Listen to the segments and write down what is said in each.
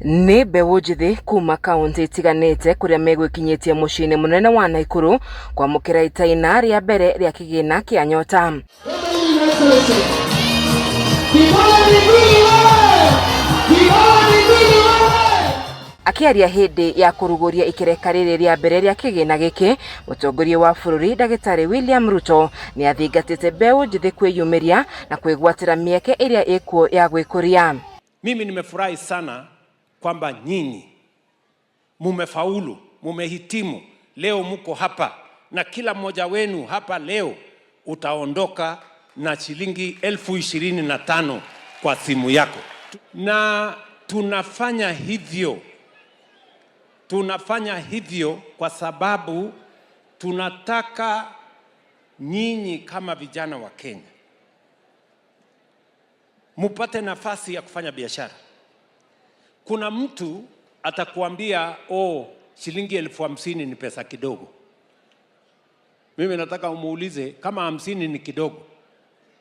Nĩ mbeũ njĩthĩ kuma kaũntĩ itiganĩte kũrĩa megwĩkinyĩtie mũciĩ-inĩ mũnene wa Naikuru kwamũkĩra itaina rĩa mbere rĩa kĩgĩna kĩa Nyota. Akĩaria hĩndĩ ya kũrugũria ikereka rĩrĩ rĩa mbere rĩa kĩgĩna gĩkĩ, mũtongoria wa bũrũri Ndagĩtarĩ William Ruto nĩ athingatĩte mbeũ njĩthĩ kwĩyumĩria na kwĩgwatĩra mĩeke ĩrĩa ĩkuo ya gwĩkũria. Mimi nimefurahi sana kwamba nyinyi mumefaulu, mumehitimu, leo muko hapa na kila mmoja wenu hapa leo utaondoka na shilingi 25,000 kwa simu yako, na tunafanya hivyo kwa sababu tunataka nyinyi kama vijana wa Kenya mupate nafasi ya kufanya biashara. Kuna mtu atakuambia oh, shilingi 50,000 ni pesa kidogo. Mimi nataka umuulize kama 50 ni kidogo,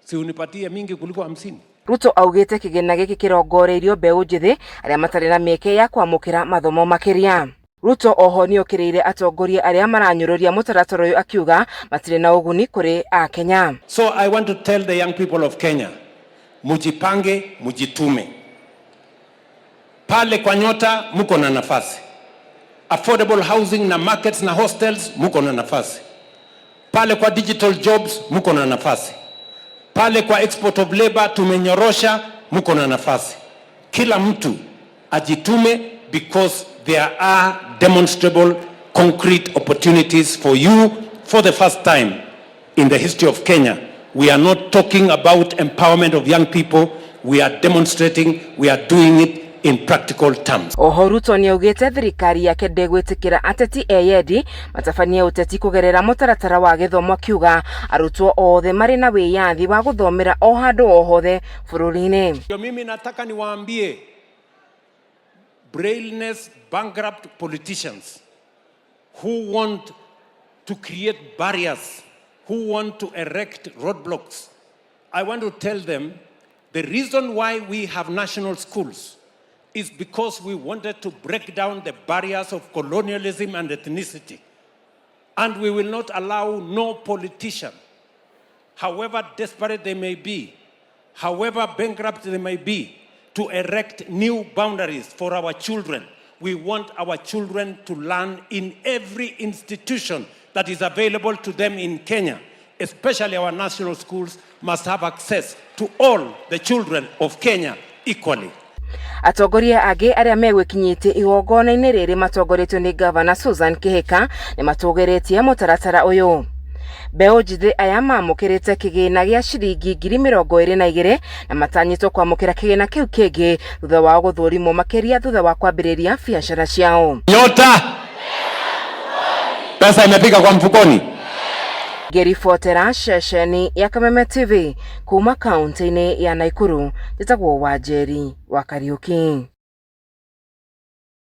si unipatie mingi kuliko 50? Ruto augĩte kĩgĩna gĩkĩ kĩrongoreirio mbeũ njĩthĩ arĩa matarĩ na mĩeke ya kwamũkĩra mathomo makĩria. Ruto oho nĩokĩrĩire atongoria arĩa maranyũrũria mũtaratara ũyũ akiuga matirĩ na ũguni kũrĩ akenya. So I want to tell the young people of Kenya, mujipange, mujitume. Pale kwa Nyota muko na nafasi. Affordable housing na markets na hostels muko na nafasi. Pale kwa digital jobs muko na nafasi. Pale kwa export of labor tumenyorosha, muko na nafasi. Kila mtu ajitume because there are demonstrable concrete opportunities for you for the first time in the history of Kenya. We are not talking about empowerment of young people. We are demonstrating, we are doing it in practical terms. Oho Ruto nĩaugĩte thirikari yake ndĩgwĩtĩkĩra ateti eyendi matabanie ũteti kũgerera mũtaratara wa gĩthomo akiuga arutwo othe marĩ na wĩyathi wa gũthomera o handũ o hothe bũrũri-inĩ. Ndio mimi nataka niwaambie brainless bankrupt politicians who want to create barriers, who want to erect roadblocks. I want to tell them the reason why we have national schools is because we wanted to break down the barriers of colonialism and ethnicity. And we will not allow no politician, however desperate they may be, however bankrupt they may be, to erect new boundaries for our children. We want our children to learn in every institution that is available to them in Kenya. Especially our national schools must have access to all the children of Kenya equally. Atongoria angĩ arĩa megwĩkinyĩtie igongona-inĩ rĩrĩ matongoretio nĩ Gavana Susan Kihika nĩmatũgĩrĩtie mũtaratara ũyũ. Mbeũ njĩthĩ aya mamũkĩrĩte kĩgĩna gĩa ciringi 22,000 na matanyĩtwo kwamũkĩra kĩgĩna kĩu kĩngĩ thutha wao gũthũrimwo makĩria thutha wa kwambĩrĩria biacara ciao. Nyota, pesa imefika kwa mfukoni. Ngĩribotera ceceni ya Kameme TV kuma kaunti-inĩ ya Naikuru, njĩtagwo Wanjeri wa Kariuki.